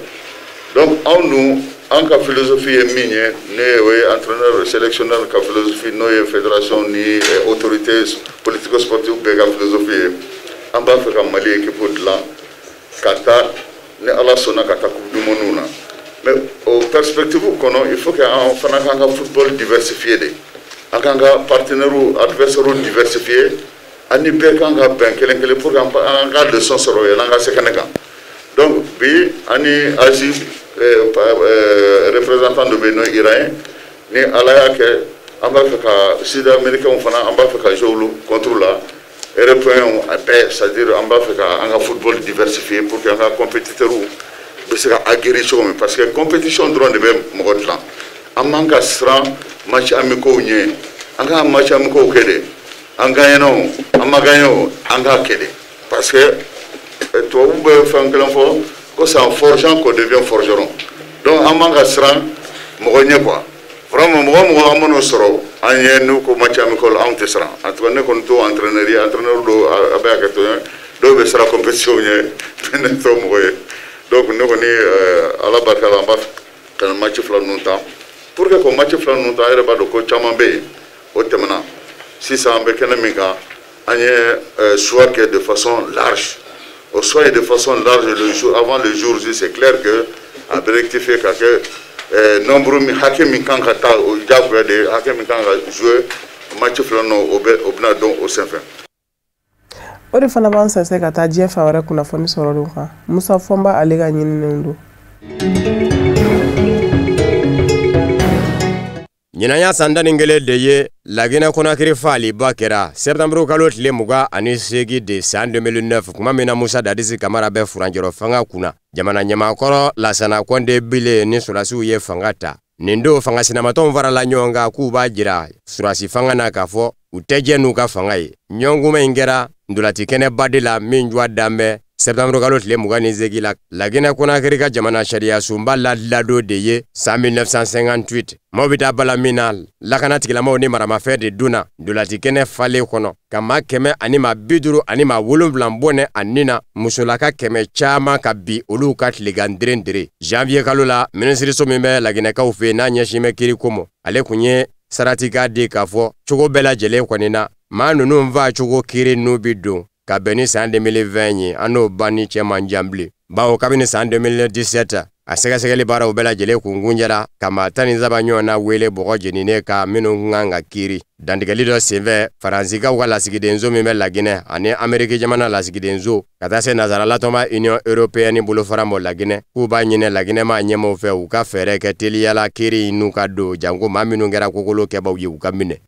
Donc anw dun, an ka philosophie ye min ye, ne o ye entraîneur sélectionneur ka philosophie, n'o ye fédération ni autorité politico sportive bɛɛ ka philosophie ye, an b'a fɛ ka Mali équipe dilan ka taa, ni Ala sɔnna, ka taa Coupe du monde na. Mais o perspective kɔnɔ, il faut que an fana k'an ka football diversifier de, an k'an ka partenaires, adversaires diversifier, ani bɛɛ kan ka bɛn kelen kelen pour que an ka leçon sɔrɔ yanni an ka se kɛnɛ kan. Donc bi, ani Asie représentant dɔ bɛ yen, n'o ye Iran ye. Ni Ala y'a kɛ, an b'a fɛ ka sud américain fana, an b'a fɛ ka jouer olu contre la, européens, a bɛɛ. C'est à dire an b'a fɛ ka an ka football diversifier pour que an ka compétiteurs bɛ se ka aguerrir cogo min, parce que compétition dɔrɔn de bɛ mɔgɔ dilan. An man ka siran match amicaux ɲɛ, an ka match amicaux kɛ de. An gagné o, an ma gagné o, an k'a kɛ de, parce que tubabu bɛ fɛn kelen fɔ ko c'est en forgeant qu'on devient forgeron. Donc an man ka siran mɔgɔ ɲɛ quoi. Vraiment, mɔgɔ mɔgɔ an man'o sɔrɔ an ye, n'u ko match amical, anw tɛ siran. En tout cas, ne kɔni t'o entraîneur ye. Entraîneur dɔw, a bɛ hakɛ to, dɔw bɛ siran compétition ɲɛ, ne t'o mɔgɔ ye. Donc ne kɔni Ala barika la, an b'a ka match fila ninnu ta pour que k'o match fila ninnu ta. A yɛrɛ b'a dɔn ko caman bɛ yen, o tɛmɛna. Sisan an bɛ kɛnɛ min kan, an ye choix kɛ de façon large. O choix ye de façon large le jour avant le jour J. C'est clair que a bɛ rectifier ka kɛ nombre min, hakɛ min kan ka taa, o diyagoya de hakɛ min kan ka jouer match fila ninnu, o bɛ o bɛna dɔn o senfɛ. O de fana b'an sɛnsɛn ka taa diɲɛ fan wɛrɛ kunnafoni sɔrɔlenw kan. Musa Fɔnba, ale ka ɲininiw don. Ɲinan y'a san 11 de ye Laginɛ Konakiri faaliba kɛra sɛptanburu kalo tile 28 de san 2009, kuma min na Musa Dadisi Kamara bɛ furancɛrɔ fanga kunna. Jamana ɲɛmaakɔrɔ Lasana Kɔnde bilen ni sɔrɔdasiw ye fanga ta. Nin don fanga sinamatɔnw farala ɲɔgɔn kan k'u b'a jira sɔrɔdasi fanga na k'a fɔ u tɛ jɛ n'u ka fanga ye. Ɲɔgɔnkunbɛn in kɛra ntolaci kɛnɛba de la min jɔ dan bɛ sɛptanburu kalo tile 28 la Laginɛ Konakiri ka jamana sariya sunba ladon de ye san 1958. Maaw bɛ taa bala min na, lakana tigilamaaw ni maramafɛn de donna ntolaci kɛnɛ falen kɔnɔ ka maa 157 bɔnɛ a nin na, musolaka 100 caman ka bi olu ka tilegan derendere. Janvier kalo la, minisiriso min bɛ Laginɛkaw fɛ yen n'a ɲɛsin bɛ kiriko ma, ale kun ye saratikan di k'a fɔ cogo bɛɛ lajɛlen kɔni na, maa ninnu faa cogo kiri n'u bi don ka bɛn ni san 2020 ye, an n'o banni cɛ man jan bilen. Bawo kabini san 2017 a sɛgɛsɛgɛli baaraw bɛɛ lajɛlen kunkunjɛra ka maa 13 ɲɔgɔn na wele bɔgɔ jeninen ka minnu kan ka kiiri. Dantigɛli dɔ senfɛ, Faransikaw ka lasigidenso min bɛ Laginɛ ani Ameriki jamana lasigidenso ka taa se Nansaralatɔnba Union européenne bolofara mɔ Laginɛ, k'u b'a ɲini Laginɛ maa ɲɛmaaw fɛ u ka fɛɛrɛ kɛ teliyala kiiri n'u ka don, janko maa minnu kɛra kokolo kɛbaw ye u ka minɛ.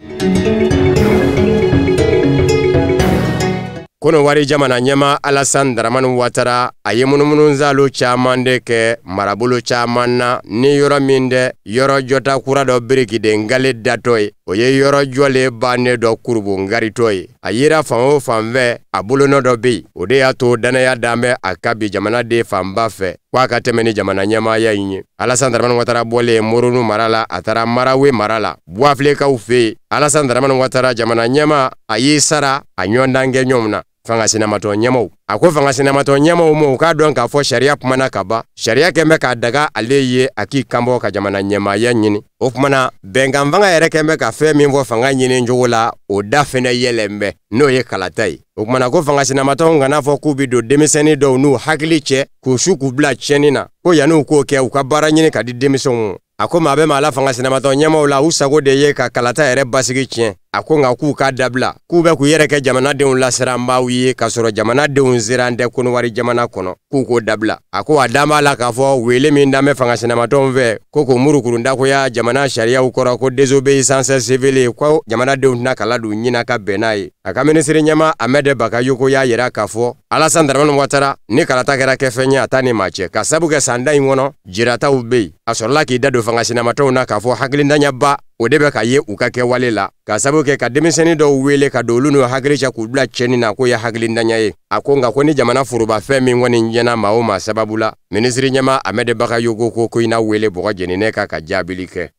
Kɔnɔwari jamana ɲɛmaa Alassane Dramane Ouattara, a ye munumunusaalo caman de kɛ marabolo caman na, ni yɔrɔ min tɛ yɔrɔ jɔta kura dɔ birikiden gale datɔ ye, o ye yɔrɔ jɔlen bannen dɔ kurubonkaritɔ ye. A yera fan o fan fɛ, a bolonɔ dɔ bɛ yen, o de y'a to danaya dan bɛ a ka bi jamanaden fanba fɛ k'a ka tɛmɛ ni jamana ɲɛmaaya in ye. Alassane Dramane Ouattara bɔlen Moronu mara la, a taara Marawe mara la, Buwafilekaw fɛ yen. Alassane Dramane Ouattara jamana ɲɛmaa, a y'i sara a ɲɔgɔndan kɛ ɲɔgɔn na fanga sinamatɔn ɲɛmaw. A ko fanga sinamatɔn ɲɛmaw ma u k'a dɔn k'a fɔ sariya kumana ka ban, sariya kɛn bɛ k'a daga ale ye a k'i kanbɔ ka jamana ɲɛmaaya ɲini. O kumana bɛnkan fanga yɛrɛ kɛn bɛ ka fɛn min fɔ fanga ɲini cogo la, o da fɛnɛ yɛlɛn bɛ, n'o ye kalata ye. O kumana ko fanga sinamatɔnw kana fɔ k'u bɛ don denmisɛnnin dɔw n'u hakili cɛ k'u su k'u bila tiɲɛni na, ko yan'u k'o kɛ u ka baara ɲini ka di denmisɛnw ma. A ko maa bɛ maa la fanga sinamatɔn ɲɛmaw la, u sago de ye ka kalata yɛrɛ basigi tiɲɛ. A ko nka k'u k'a dabila, k'u bɛ k'u yɛrɛ kɛ jamanadenw lasiranbaaw ye k'a sɔrɔ jamanadenw siran tɛ Kɔnɔwari jamana kɔnɔ, k'u k'o dabila. A ko a dan b'a la k'a fɔ wele min dan bɛ fanga sinamatɔnw fɛ ko k'o murukurundakoya jamana sariyaw kɔrɔ, ko désobéissance civile, ko jamanadenw tɛna kala don ɲina ka bɛn n'a ye. A ka minisiri ɲɛmaa Ahmed Bakayoko y'a yira k'a fɔ Alassane Dramane Ouattara ni kalata kɛra kɛfɛn ye a t'a ni maa cɛ, ka sabu kɛ san da in kɔnɔ jirataw bɛ yen. A sɔrɔla k'i da don fanga sinamatɔnw na k'a fɔ hakilintanyaba o de bɛ ka ye u ka kɛwale la, ka sabu kɛ ka denmisɛnnin dɔw wele ka don olu n'u hakili cɛ k'u bila tiɲɛni na, k'o ye hakilintanya ye. A ko nka ko ni jamana forobafɛn min kɔni ɲɛna maa o maa sababu la, minisiri ɲɛmaa Ahmed Bakayoko ko i n'a wele bɔgɔ jeninen kan ka jaabili kɛ.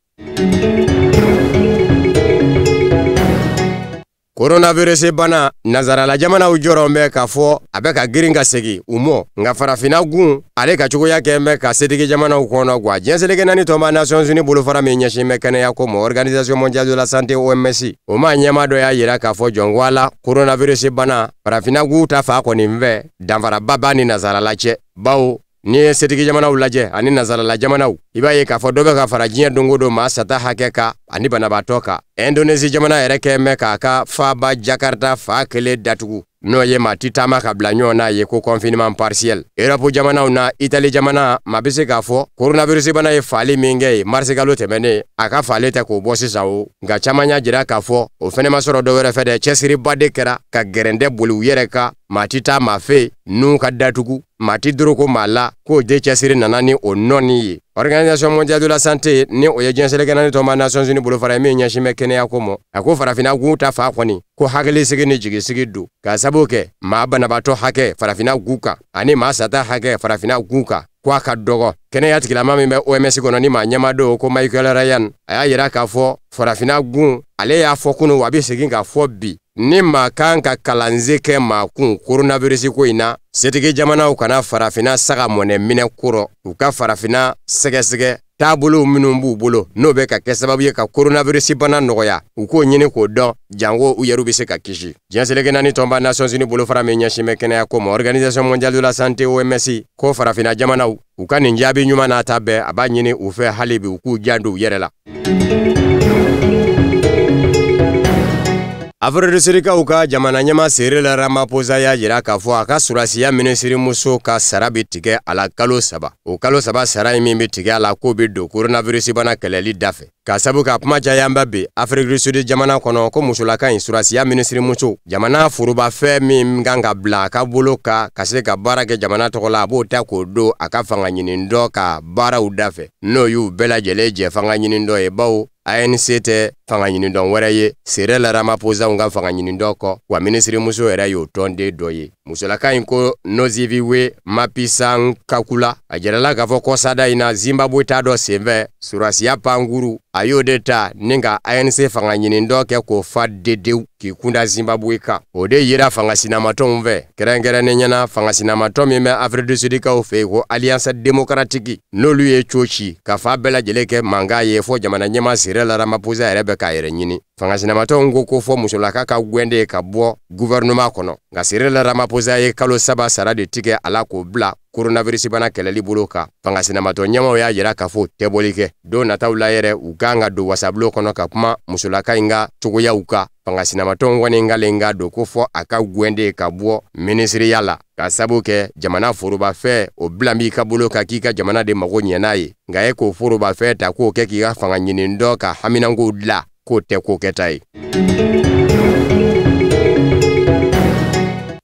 Coronavirus bana, Nansarala jamanaw jɔrɔ bɛ k'a fɔ a bɛ ka girin ka segin u mɔ, nka farafinna gun ale ka cogoya kɛ bɛ ka setigi jamanaw kɔnɔ gwa. Diɲɛ seleke naani tɔnba Nations Unies bolofara min ɲɛsin bɛ kɛnɛya ko ma, Organisation mondiale de la santé OMS, o maa ɲɛmaa dɔ y'a yira k'a fɔ jɔnko a la coronavirus bana farafinna gun ta fa kɔni fɛ danfaraba b'a ni Nansarala cɛ, bawo n'i ye setigi jamanaw lajɛ ani nansarala jamanaw, i b'a ye k'a fɔ dɔ bɛ ka fara diɲɛ don o don maa sata hakɛ kan ani banabaatɔ kan. Indonésie jamana yɛrɛ kɛn bɛ k'a ka faaba Jakarta fa kelen datugu, n'o ye maa ti taama ka bila ɲɔgɔn na ye ko confinement partiel. Europe jamanaw na, Italie jamana, maa bɛ se k'a fɔ coronavirus bana ye faali min kɛ yen marisi kalo tɛmɛnen, a ka faali tɛ k'o bɔ sisan o, nka caman y'a jira k'a fɔ o fɛnɛ ma sɔrɔ dɔ wɛrɛ fɛ dɛ, cɛsiriba de kɛra ka gɛrɛndɛ boli u yɛrɛ kan, maa ti taa maa fɛ yen n'u ka datugu, maa ti doroko maa la, k'o de cɛsiri nana ni o nɔni ye. Organisation mondiale de la santé ni o ye diɲɛ seleke naani tɔnba Nations Unies bolofara ye min ɲɛsin bɛ kɛnɛya ko ma, a ko farafinna gun ta fa kɔni ko hakilisigi ni jigisigi don, ka sababu kɛ maa banabaatɔ hakɛ farafinna gun kan ani maa sata hakɛ farafinna gun kan, ko a ka dɔgɔ. Kɛnɛya tigilama min bɛ OMS kɔnɔ ni maa ɲɛmaa don ko Michael Ryan, a y'a yira k'a fɔ farafinna gun, ale y'a fɔ kunun wa a bɛ segin k'a fɔ bi, ni maa kan ka kalansen kɛ maa kun coronavirus ko in na, setigi jamanaw kana farafinna saga mɔnɛ minɛ korɔ, u ka farafinna sɛgɛsɛgɛ taabolow minnu b'u bolo n'o bɛ ka kɛ sababu ye ka coronavirus bana nɔgɔya, u k'o ɲini k'o dɔn janko u yɛrɛw bɛ se ka kisi. Diɲɛ seleke naani tɔnba Nations Unies bolofara min ɲɛsin bɛ kɛnɛya ko ma, Organisation mondiale de la santé OMS, ko farafinna jamanaw u ka nin jaabi ɲuman n'a ta bɛɛ, a b'a ɲini u fɛ hali bi u k'u janto u yɛrɛ la. Afrique du Sud-kaw ka jamana ɲɛmaa Cyril Ramaphosa y'a jira k'a fɔ a ka surasiya minisirimuso ka sara bɛ tigɛ a la kalo 3. O kalo 3 sara in min bɛ tigɛ a la, k'o bɛ don coronavirus bana kɛlɛli da fɛ. Ka sabu ka kuma cayanba bi Afrique du Sud jamana kɔnɔ, ko musolaka in surasiya minisirimuso, jamana forobafɛn min kan ka bila a ka bolo kan ka se ka baara kɛ jamana tɔgɔ la, a b'o ta k'o don a ka fanga ɲini dɔ ka baaraw da fɛ, n'o y'u bɛɛ lajɛlen jɛ fanga ɲini dɔ ye, bawo ANC tɛ fanga ɲinidɔn wɛrɛ ye Cyril Ramaphosa ka fanga ɲinidɔn kɔ, wa minisirimuso yɛrɛ y'o tɔnden dɔ ye. Musolaka in ko Nosiviwe Mapisa Nkakula, a jirala k'a fɔ kɔsada in na Zimbabwe t'a dɔ senfɛ surasiya pankuru a y'o de ta ni ka ANC fanga ɲinidɔn kɛ k'o fa dedewu k'i kunda Zimbabwe kan. O de yira fanga sinamatɔnw fɛ, kɛrɛnkɛrɛnnen ɲɛna fanga sinamatɔn min bɛ Afrique du Sud-kaw fɛ yen ko Alliance démocratique, n'olu ye co ci ka fa bɛɛ lajɛlen kɛ mankan ye fɔ jamana ɲɛmaa Cyril Ramaphosa yɛrɛ bɛ k'a yɛrɛ ɲini. Fanga sinamatɔnw ko fɔ musolaka ka gwɛnde ka bɔ gouvernement kɔnɔ, nka Cyril Ramaphosa ye kalo 3 sara de tigɛ a la k'o bila coronavirus bana kɛlɛli bolo kan. Fanga sinamatɔn ɲɛmaaw y'a jira k'a fɔ o tɛ bɔli kɛ. Don nataw la yɛrɛ, u kan ka don wasabulon kɔnɔ ka kuma musolaka in ka cogoyaw kan. Fanga sinamatɔnw kɔni kalen ka don ko fɔ a ka gwɛnde ka bɔ minisiriya la, ka sabu kɛ jamana forobafɛn o bila b'i ka bolo kan k'i ka jamana de mago ɲɛ n'a ye, nka e k'o forobafɛn ta k'o kɛ k'i ka fanga ɲini dɔ ka haminankow dilan, k'o tɛ ko kɛta ye.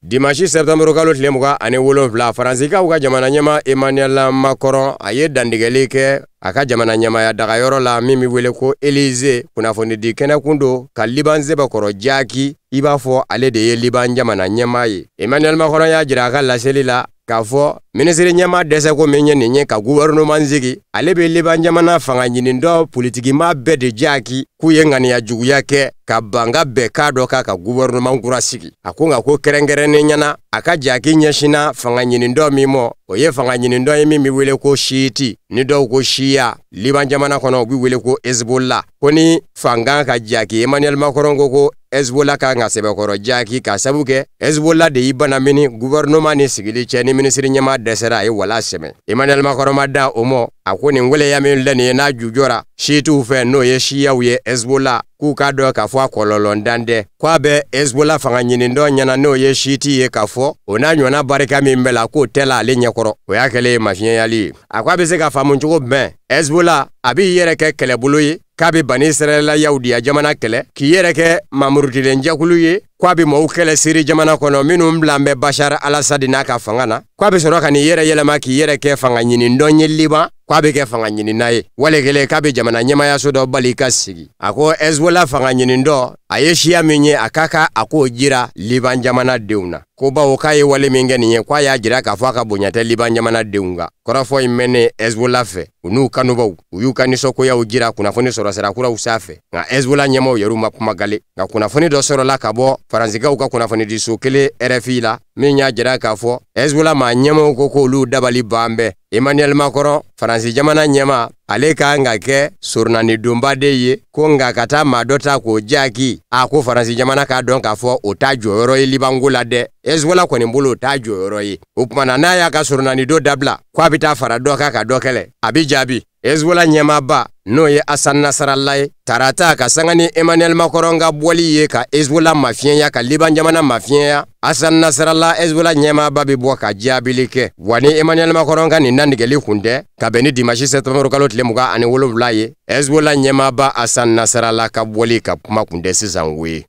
Dimanche septembre kalo tile 27, Faransikaw ka jamana ɲɛmaa Emmanuel Macron a ye dantigɛli kɛ a ka jamana ɲɛmaaya dagayɔrɔ la min bɛ wele ko Élysée. Kunnafonidi kɛnɛkun don ka Liban sɛbɛkɔrɔ jaaki, i b'a fɔ ale de ye Liban jamana ɲɛmaa ye. Emmanuel Macron y'a jira a ka laseli la k'a fɔ minisiri ɲɛmaa dɛsɛko min ye nin ye ka gouvernement sigi, ale bɛ Liban jamana fanga ɲinidɔ politikimaa bɛɛ de jaaki k'u ye ŋaniya juguya kɛ ka ban ka bɛnkan dɔ kan ka gouvernement kura sigi. A ko nka ko kɛrɛnkɛrɛnnen ɲɛna a ka jaaki ɲɛsinna fanga ɲinidɔ min ma, o ye fanga ɲinidɔ ye min bɛ wele ko Shiiti, ni dɔw ko Shia, Liban jamana kɔnɔ u bɛ wele ko Hezbollah. Ko ni fanga ka jaaki, Emmanuel Macron ko Hezbollah kan ka sɛbɛkɔrɔ jaaki ka sabu kɛ Hezbollah de y'i banamini gouvernement ni sigili cɛ, ni minisiri ɲɛmaa dɛsɛra a ye wala sɛmɛ. Emmanuel Macron ma da o mɔ, a ko nin waleya min filɛ nin ye n'a jujɔra Shiitiw fɛ, n'o ye Shiyaw ye Hezbollah, k'u k'a dɔn k'a fɔ a kɔlɔlɔntan tɛ, k'a bɛ Hezbollah fanga ɲinidɔ ɲɛna n'o ye Shiiti ye, k'a fɔ o n'a ɲɔgɔnna barika min bɛ la k'o tɛ la ale ɲɛkɔrɔ. O y'a kɛlen ye mafiɲɛyali ye. A ko a bɛ se ka faamu cogo bɛn, Hezbollah a b'i yɛrɛ kɛ kɛlɛbolo ye k'a bɛ Bani Israɛla Yahudiya jamana kɛlɛ, k'i yɛrɛ kɛ mamurutilen jɛkulu ye k'a bɛ maaw kɛlɛ Siri jamana kɔnɔ minnu bilan bɛ Bashar al-Assad n'a ka fanga na, k'a bɛ sɔrɔ ka n'i yɛrɛ yɛlɛma k'i yɛrɛ kɛ fanga ɲinidɔn ye Liban, k'a bɛ kɛ fanga ɲinina ye, wale kelen k'a bɛ jamana ɲɛmaayaso dɔ bali ka sigi. A ko Hezbollah fanga ɲinidɔ a ye siya min ye, a ka kan a k'o jira Liban jamana denw na, ko bawo k'a ye wale min kɛ nin ye, k'a y'a jira k'a fɔ a ka bonya tɛ Liban jamana denw kan. Kɔrɔfɔ in mɛnnen Hezbollah fɛ, u n'u kanubaw u y'u ka nisɔngoyaw jira kunnafoni sɔrɔsira kuraw sanfɛ, nka Hezbollah ɲɛmaaw yɛrɛw ma kuma gale. Nka kunnafoni dɔ sɔrɔla ka bɔ Faransikaw ka kunnafonidiso kelen RFI la min y'a jira k'a fɔ Hezbollah maa ɲɛmaaw ko k'olu dabali ban bɛɛ. Emmanuel Macron, Faransi jamana ɲɛmaa, ale kan ka kɛ soronanidonba de ye, ko nka ka taa maa dɔ ta k'o jaaki, a ko Faransi jamana k'a dɔn k'a fɔ o t'a jɔyɔrɔ ye Libanko la dɛ. Hezbollah kɔni bolo o t'a jɔyɔrɔ ye. O tuma na n'a y'a ka soronanidon dabila k'a bɛ taa fara dɔ kan ka dɔ kɛlɛ, a bɛ jaabi. Hezbollah ɲɛmaaba n'o ye Hassan Nasrallah ye, tarata ka sanga ni Emmanuel Macron ka bɔli ye ka Hezbollah mafiɲɛya, ka Liban jamana mafiɲɛya, Hassan Nasrallah Hezbollah ɲɛmaaba bɛ bɔ ka jaabili kɛ. Wa ni Emmanuel Macron ka nin dantigɛli kun tɛ ka bɛn ni dimanche septembre kalo tile 27 ye, Hezbollah ɲɛmaaba Hassan Nasrallah ka bɔli ka kuma kun tɛ sisan wo ye.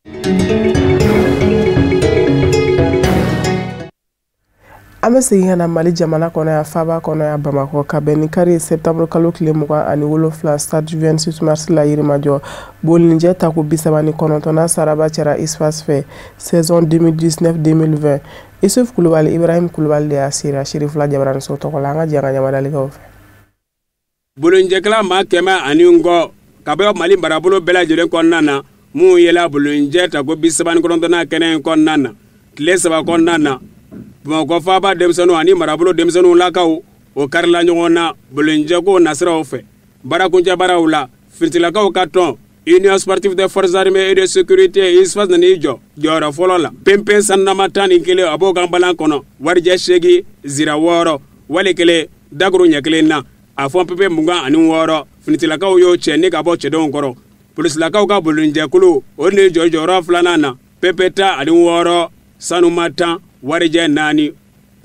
An bɛ segin ka na Mali jamana kɔnɔ yan, faaba kɔnɔ yan Bamakɔ, ka bɛn ni kari septembre kalo tile 27 stade 26 mars la Yirimajɔ. Bolinjɛ tako 39nan saraba cɛra USFAS fɛ saison 2019-2020. Isuf Kulubali, Ibrahim Kulubali de y'a sera Sirifula Jabaraniso tɔgɔ la. An ka jɛ an ka ɲamadalikɛw fɛ. Bolonjɛkɛla maa 100 ka bɔ Mali marabolo bɛɛ lajɛlen kɔnɔna na, minnu yela bolonjɛ tako 39nan kɛnɛ in kɔnɔna na tile 3 kɔnɔna na, Bamakɔ faaba denmisɛnninw ani marabolo denmisɛnninw lakaw o karila ɲɔgɔn na bolonjɛko nasiraw fɛ. Baarakuncɛ baaraw la, finitigilakaw ka tɔn Union sportive des forces armées et de sécurité USFAS nan'i jɔ jɔyɔrɔ fɔlɔ la. Penpen sannama 11 a b'o kan balan kɔnɔ, warijɛ 8, zira 6, wali 1, dakuru ɲɛ 1 na. A fɔ pepe 26 finitigilakaw y'o cɛ ni ka bɔ cɛdenw kɔrɔ. Polisilakaw ka bolonjɛkulu o ni jɔ jɔyɔrɔ 2nan na, pepe 16, sanuma 10, warijɛ 4,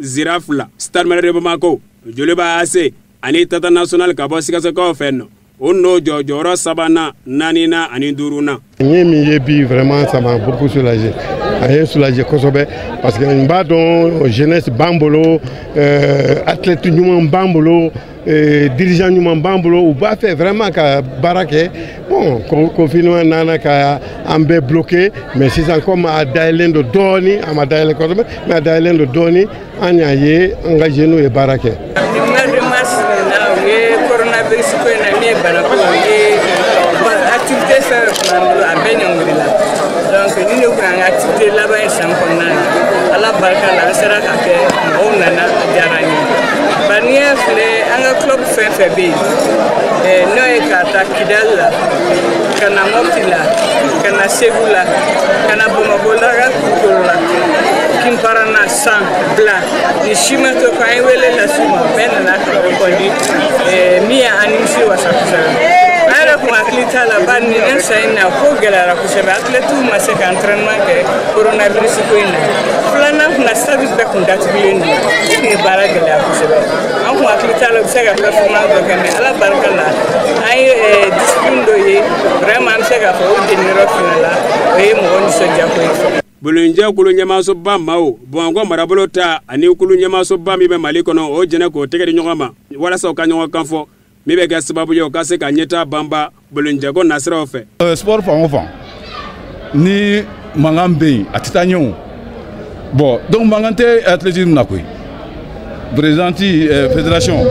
zira 2. Stade Malien de Bamako, Joliba AC ani Tata National ka bɔ Sikasokaw fɛ nɔ, o n'o jɔ jɔyɔrɔ 3nan, 4nan ani 5nan. N ye min ye bi, vraiment ça m'a beaucoup soulagé. A ye n soulagé kosɛbɛ parce que n b'a dɔn jeunesse b'an bolo, athlète ɲuman b'an bolo, dirigeant ɲuman b'an bolo, u b'a fɛ vraiment ka baara kɛ. Bon, confinement nana ka an bɛɛ bloqué, mais sisan comme a dayɛlɛn don dɔɔni, a ma dayɛlɛn kosɛbɛ, mais a dayɛlɛn don dɔɔni, an y'a ye an ka jeunes ye baara kɛ. Mois de mars na, u ye coronavirus ko in na min ye banako ye, u ye activité fɛn fɛn tun b'an bolo, a bɛɛ ɲɔngirila. Donc ni ne kun y'an ka activité laban ye san kɔnɔna na, Ala barika la, an sera ka kɛ, mɔgɔw nana, a diyara an ye. Bari n'i y'a filɛ, an ka club fɛn fɛn bɛ yen, n'o ye k'a ta Kidali la, ka na Mopti la, ka na Segu la, ka na Bamakɔ la, ka Kulukoro la, Kinparana, San, Bila, ni si ma to k'an ye wele las'u ma, bɛɛ nana ka répondu, min ye an nimisi wasa kosɛbɛ. An yɛrɛ kun hakili t'a la, bari nin san in na ko gɛlɛyara kosɛbɛ, athlètes ma se ka entraînement kɛ coronavirus ko in na. Filanan kunna, stade bɛɛ kun datugulen don, o tun ye baara gɛlɛya kosɛbɛ. An kun hakili t'a la u bɛ se ka performance dɔ kɛ, mais Ala barika la, an ye discipline dɔ ye, vraiment an bɛ se k'a fɔ o jeniyɔrɔ fana la, o ye mɔgɔ nisɔndiya ko ye. Bolonjɛ kulu ɲɛmaasoba maaw, Bamakɔ marabolo ta ani kulu ɲɛmaasoba min bɛ Mali kɔnɔ, o jɛnɛ k'o tɛgɛ di ɲɔgɔn ma walasa u ka ɲɔgɔn kan fɔ, min bɛ kɛ sababu ye u ka se ka ɲɛtaa banba bolonjɛko nasiraw fɛ. Sport fan o fan, ni mankan bɛ yen, a tɛ taa ɲɛ o. Bon, donc mankan tɛ athlétisme na koyi. Président fédération,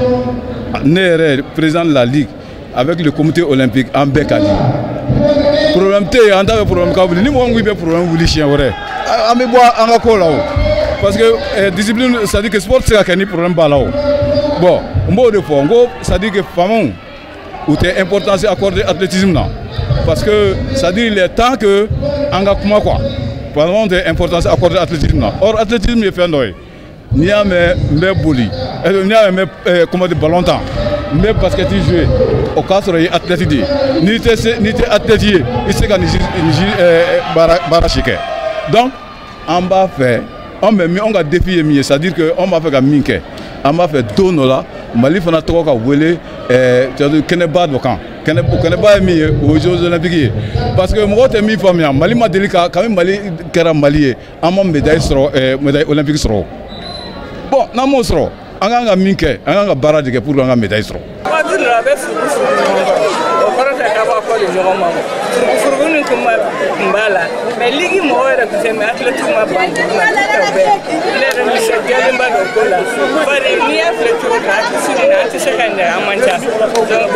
ne yɛrɛ président de la ligue avec le comité olympique, an bɛɛ ka di. Problème tɛ yen, an t'a fɛ problème ka wuli. Ni mɔgɔ min ko i bɛ problème wuli siɲɛ wɛrɛ, an bɛ bɔ an ka ko la o. Parce que discipline, c'est à dire que sport tɛ se ka kɛ ni problème b'a la o. Bon, n b'o de fɔ, n ko c'est à dire que faamaw u tɛ importance accorder athlétisme na, parce que c'est à dire il est temps que an ka kuma quoi. Faamaw tɛ importance accorder athlétisme na. Or athlétisme ye fɛn dɔ ye, n'i y'a mɛn n bɛ boli, n'i y'a mɛn n bɛ comment dire ballon tan, n bɛ basket jouer, o k'a sɔrɔ i ye athlète de ye. N'i tɛ se, n'i tɛ athlète ye, i tɛ se ka nin baara si kɛ. Donc an b'a fɛ, anw bɛ min, anw ka défi ye min ye, c'est à dire que anw b'a fɛ ka min kɛ, an b'a fɛ don dɔ la Mali fana tɔgɔ ka wele kɛnɛba dɔ kan. Kɛnɛba ye min ye, o ye Jeux olympiques ye. Parce que mɔgɔw tɛ min faamuya, Mali ma deli ka, kabini Mali kɛra Mali ye, an ma médaille sɔrɔ, médaille olympique sɔrɔ. Bon, n'an m'o sɔrɔ, an kan ka min kɛ, an kan ka baara de kɛ pour que an ka médaille sɔrɔ. Waati dɔ la, a bɛ furugu furugu ɲɔgɔn kɔrɔ, o kɔrɔ tɛ k'a b'a kɔ di ɲɔgɔn ma. Furugu furugu nin kun b'a la, mais ligue mɔgɔw yɛrɛ tun tɛ, mais athlètes ma ban ma bɛɛ. Ne yɛrɛ nisɔndiyalenba don ko la, bari n'i y'a filɛ cogo min na, artiste nin na, an tɛ se ka ɲɛ, an man ca. Donc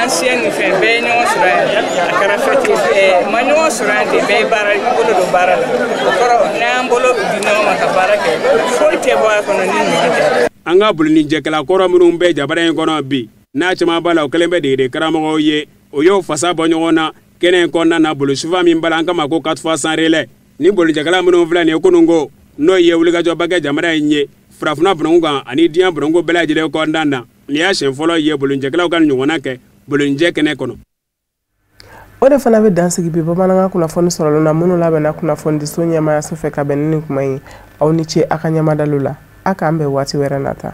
ancien ni fɛn bɛɛ ye ɲɔgɔn sɔrɔ yan, a kɛra fête ye, ma ɲɔgɔn sɔrɔ yan ten, bɛɛ ye baara i bolo don baara la. O kɔrɔ n'an bolo di ɲɔgɔn ma ka baara kɛ, foyi tɛ bɔ a kɔnɔ ni ɲuman tɛ. An ka bolonijɛkɛla kɔrɔ minnu bɛ jamana in kɔnɔ bi, n'a caman b'a la o kɛlen bɛ degeden karamɔgɔw ye, o y'o fasa bɔ ɲɔgɔn na kɛnɛ in kɔnɔna na. Boli sufa min b'a la, an kama ko 4 fois 100 relais ni bolijɛkɛla minnu filɛ nin ye kunun ko, n'o ye wulikajɔba kɛ jamana in ye farafinna banankun kan ani diɲɛ banankun bɛɛ lajɛlen kɔnɔna na. Nin y'a siɲɛ fɔlɔ ye bolijɛkɛlaw ka ɲɔgɔnna kɛ bolijɛ kɛnɛ kɔnɔ. O de fana bɛ dansigi bi bamanankan kunnafoni sɔrɔlen na minnu labɛnna kunnafonidiso ɲɛmaayaso fɛ ka bɛn ni nin kuma ye. Aw ni ce a ka ɲɛmadalu la, a k'an bɛn waati wɛrɛ nata.